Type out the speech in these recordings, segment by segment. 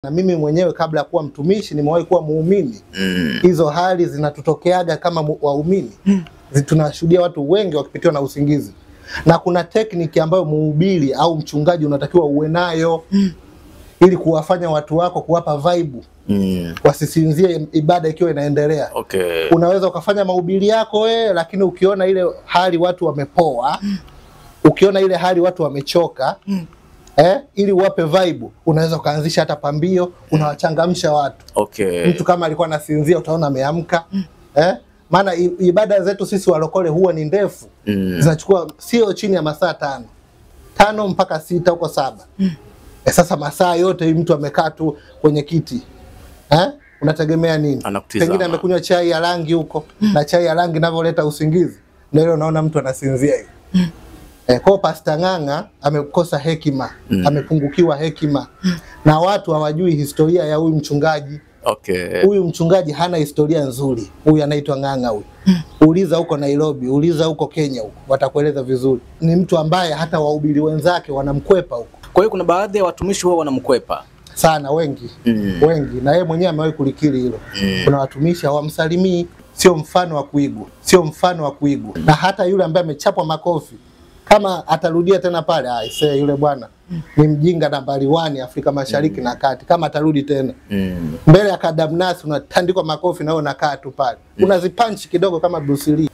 Na mimi mwenyewe kabla ya kuwa mtumishi nimewahi kuwa muumini. Hizo hali zinatutokeaga kama waumini. Tunashuhudia watu wengi wakipitiwa na usingizi. Na kuna tekniki ambayo muhubiri au mchungaji unatakiwa uwe nayo ili kuwafanya watu wako, kuwapa vibe. Wasisinzie ibada ikiwa inaendelea. Okay. Unaweza ukafanya mahubiri yako lakini ukiona ile hali watu wamepoa, ukiona ile hali watu wamechoka, ili uwape vibe, unaweza ukaanzisha hata pambio, unawachangamsha watu. Okay. Mtu kama alikuwa anasinzia utaona ameamka. Maana ibada zetu sisi walokole huwa ni ndefu. Zinachukua sio chini ya masaa 5 mpaka 6 huko 7. Sasa masaa yote mtu amekaa tu kwenye kiti. Unategemea nini? Pengine amekunywa chai ya rangi huko, na chai ya rangi inavyoleta usingizi. Ndio ile unaona mtu anasinzia hivi. Kwa Pastor Ng'ang'a amekosa hekima, amepungukiwa hekima. Na watu hawajui historia ya huyu mchungaji. Okay. Huyu mchungaji hana historia nzuri. Huyu anaitwa Ng'ang'a huyu. Uliza huko Nairobi, uliza huko Kenya huko, watakueleza vizuri. Ni mtu ambaye hata wahubiri wenzake wanamkwepa huko. Kwa hiyo kuna baadhi ya watumishi wao wanamkwepa sana, wengi. Wengi, na yeye mwenyewe amewahi kulikiri hilo. Kuna watumishi hawamsalimii, sio mfano wa kuigwa, sio mfano wa kuigwa. Na hata yule ambaye amechapwa makofi kama atarudia tena pale, aisee, yule bwana ni mjinga nambari 1 Afrika Mashariki na Kati. Kama atarudi tena mbele ya Kadamnasi unatandikwa makofi na wewe unakaa tu pale. Unazipunch kidogo kama Bruce Lee.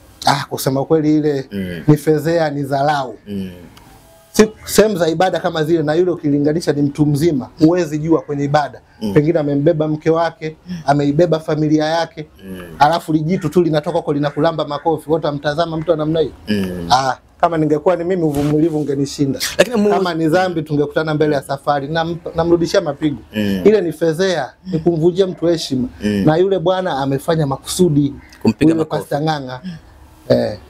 Kusema kweli ile ni fezea, ni dharau. Sehemu za ibada kama zile, na yule ukilinganisha ni mtu mzima, huwezi jua kwenye ibada. Pengine amembeba mke wake, ameibeba familia yake, alafu lijitu tu linatoka huko linakulamba makofi, wote amtazama mtu namna hiyo. Kama ningekuwa ni mimi uvumilivu ungenishinda. Lakini kama ni dhambi tungekutana mbele ya safari na namrudishia mapigo. Ile ni fezea, ni kumvunjia mtu heshima. Na yule bwana amefanya makusudi kumpiga makofi Pastor Ng'ang'a.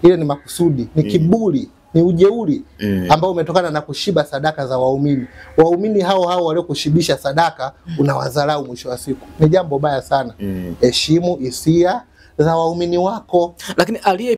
Ile ni makusudi, ni kiburi, ni ujeuri ambao umetokana na kushiba sadaka za waumini. Waumini hao hao waliokushibisha sadaka unawadharau mwisho wa siku. Ni jambo baya sana. Heshimu hisia za waumini wako. Lakini aliye